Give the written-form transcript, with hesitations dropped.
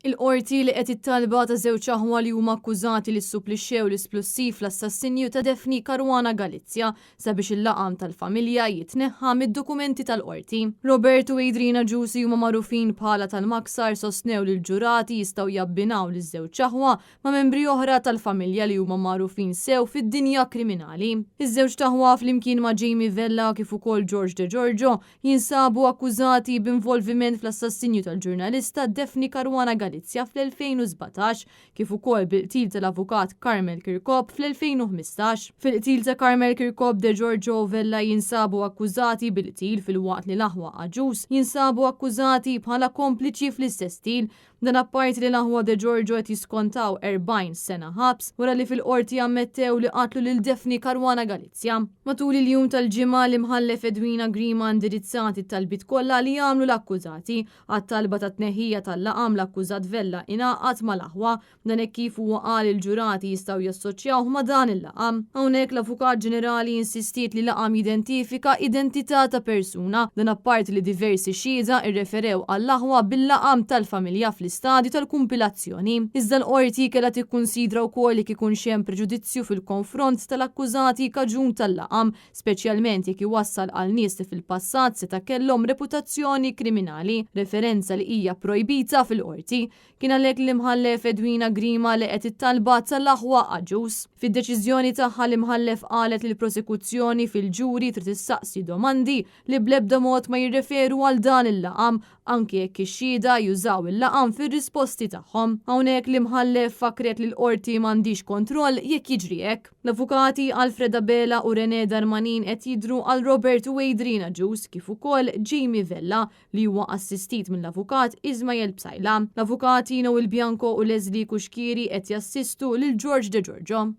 Il-Qorti laqgħet it-talba ta' żewġ aħwa li huma akkużati li ssupplixxew l-isplussiv fl-assassinju ta' Daphne Caruana Galizia sabiex il-laqam tal-familja jitneħħa mid-dokumenti tal-Qorti. Robert u Adrian Agius li huma magħrufin bħala tal-Maksar sostnew li l-ġurati jistgħu jabbinaw liż-żewġ aħwa ma' membri oħra tal-familja li huma magħrufin sew fid-dinja kriminali. Iż-żewġ aħwa flimkien ma' Jamie Vella kif ukoll George De Giorgio jinsabu akkużati b'involviment fl-assassinju tal-ġurnalista Daphne Caruana Galizia fl-2017 kif ukoll bil-qtil tal-avukat Carmel Kirkop fl-2015. Fil-qtil ta' Carmel Kirkop, De Giorgio u Vella jinsabu akkużati bil-qtil filwaqt li l-aħwa Agius jinsabu akkużati bħala kompliċi fl-istess qtil. Dan apparti li l-aħwa De Giorgio qed jiskontaw 40 sena ħabs wara li fil-qorti ammettew li qatlu lil Daphne Caruana Galizia. Matul il-jum tal-Ġimgħa, l-Imħallef Edwina Grima indirizzat it-talbiet kollha li għamlu l-akkużati. Għat-talba ta' tneħħija tal-laqam, l-akkużat Vella ingħaqad mal-aħwa. Dan hekk kif huwa qal il-ġurati jistgħu jassoċjawh ma' dan il-laqam. Hawnhekk l-Avukat Ġenerali insistiet li laqam jidentifika identità ta' persuna. Dan apparti li diversi xhieda rreferew għall-aħwa bil-laqam tal-familja fl-istadju tal-kumpilazzjoni. Iżda l-Qorti kellha tikkunsidra wkoll jekk ikunx hemm preġudizzju fil-konfront tal-akkużati kaġun tal-laqam, speċjalment jekk iwassal għal nies li fil-passat seta' kellhom reputazzjoni kriminali, referenza li hija pprojbita fil-Qorti. Kien għalhekk li l-Imħallef Edwina Grima laqgħet it-talba tal-aħwa Agius. Fid-deċiżjoni tagħha l-Imħallef qalet li l-prosekuzzjoni fil-ġuri trid issaqsi domandi li bl-ebda mod ma jirreferu għal dan il-laqam, anki jekk ix-xhieda jużaw il-laqam fir-risposti tagħhom. Hawnhekk l-Imħallef fakkret li l-Qorti m'għandhiex kontroll jekk jiġri hekk. L-avukati Alfred Abela u Renè Darmanin qed jidhru għal Robert u Adrian Agius kif ukoll Jamie Vella li huwa assistit mill-Avukat Ismael Psaila. L-Avukati Noel Bianco u Leslie Cuschieri qed jassistu lil George De Giorgio.